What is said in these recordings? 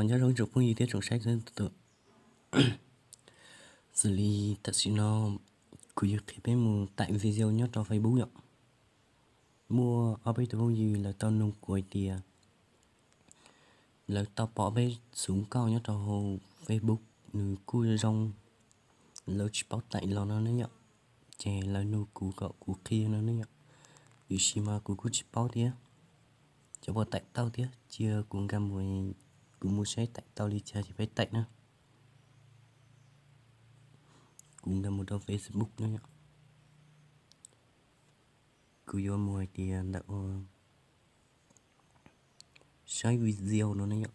Nyob zoo tsoom phooj ywg thiab tsoom saib txhua tus. Xws li tam sim no kuv yuav qhia peb mus taim video nyob rau Facebook yom. Muaj ob peb tus phooj ywg lawv tau nug kuv hais tias lawv tau pom peb xuv nkauj nyob rau hauv Facebook, nws kuj zoo, lawv tsis paub taim los no ne yom. Ces lawv nug kuv kom kuv qhia no ne yom. Tiam sis mas kuv kuj tsis paub thiab, cov puas taim tau thiab, cia kuv nkag mus, kuv mus saib taim tau li cas ces peb taim na. Kuv nkag mus rau Facebook na yom. Kuv yuav mus hais tias ntawm ua saib video no ne yom.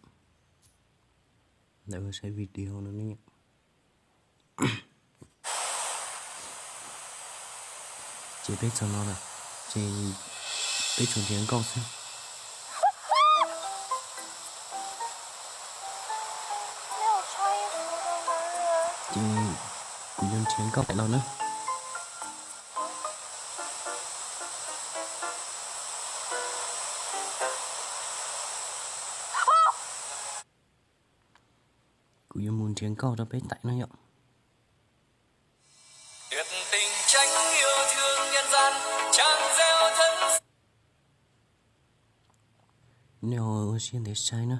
Ntawm ua saib video no ne yom. Ces peb txog no lawm, ces peb tsuas nrhiav nkauj xwb. Ces kuv yuav nrhiav nkauj taim los na. Kuv yuav mus nrhiav nkauj rau peb taim no yom. Nej ho ua siab ntev saib na.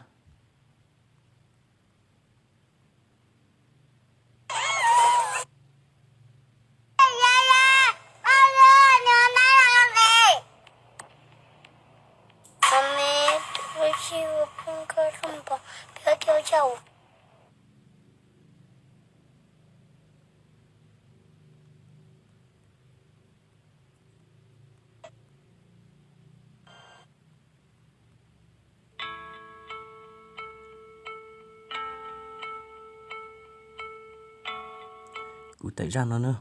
Kuv taim zaj no na.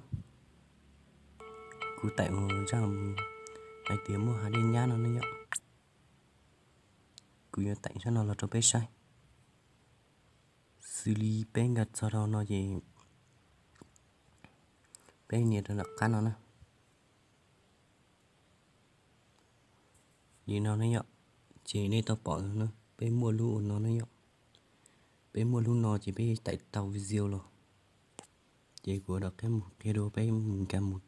Kuv taim zaj hais tias muaj hav dej nyab no ne yom. Kuv yuav taim zaj no los rau peb saib. Xws li peb nkag txog rau no ces peb nias rau nram qab no na. Li no ne yom, ces nej tau pom no, peb muaj lub ua no ne yom. Peb muaj lub no ces peb taim tau video los. Ces kuv rov qab mus qhia dua peb mus nkag mus,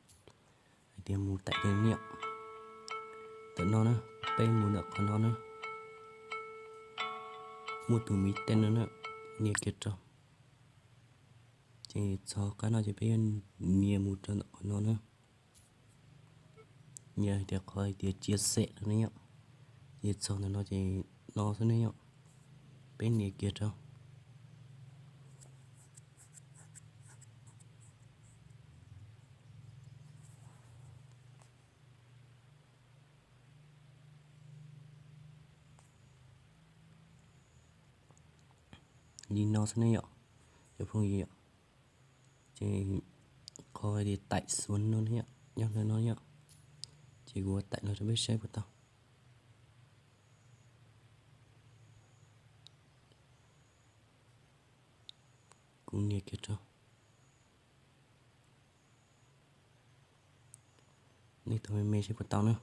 hais tias mus taim li no yom. Ntawm no na, peb mus ntawm qhov no na, muaj tus miv tej no na, nias kiag rau. Ces txog qab no ces peb yuav nias mus rau ntawm qhov no na. Nias hais tias qhov hais tias chia sẻ no ne yom. Ces txog ntawm no ces no xwb ne yom. Peb nias kiag rau. Li no xwb ne yom, cov phooj ywg yom. Ces qhov hais tias taim xuv no ne yom, nyob ntawm no yom. Ces kuv taim los rau peb saib puas tau. Kuv nias kiag rau. Nej tos me me seb puas tau na.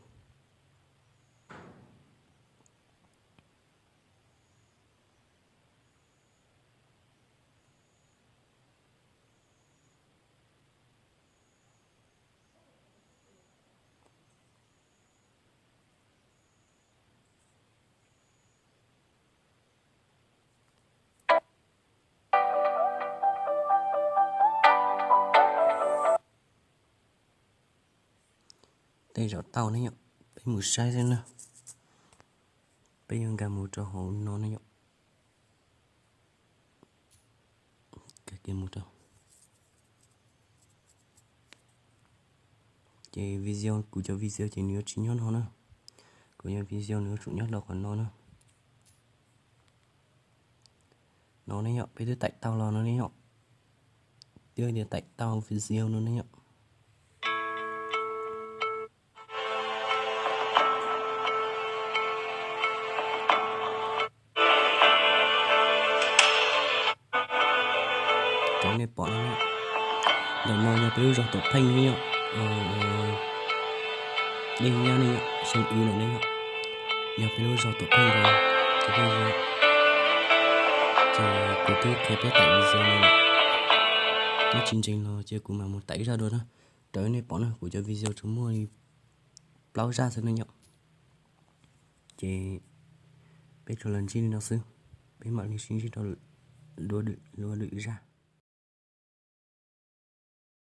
Tej zaum tau ne yom, peb mus saib xwb na. Peb yuav nkag mus rau hauv no ne yom. Nkag kiag mus rau. Ces video, kuv cov video ces nws yuav tsis nyob no na. Kuv cov video nws yuav tsum nyob rau qhov no na. No ne yom, peb twb taim tau los no ne yom. Twb tias taim tau video no ne yom. Cov nej pom no, ntawm no yog peb lub zog Tuam Pheej ne yom. Dej nyab ne yom, xeev ib lawm ne yom. Yog peb lub zog Tuam Pheej ntawd, ces peb, Ces kuv twb qhia peb tawm video no lawm, nej tsis ntseeg los ces kuv mam mus tawm ib zaj dua na. Raws li nej pom na, kuv cov video tsuas muaj li plaub zaj xwb no yom. Ces peb tsuas los ntsib li no xwb, peb mam li sib ntsib rau lwm, lwm zaj.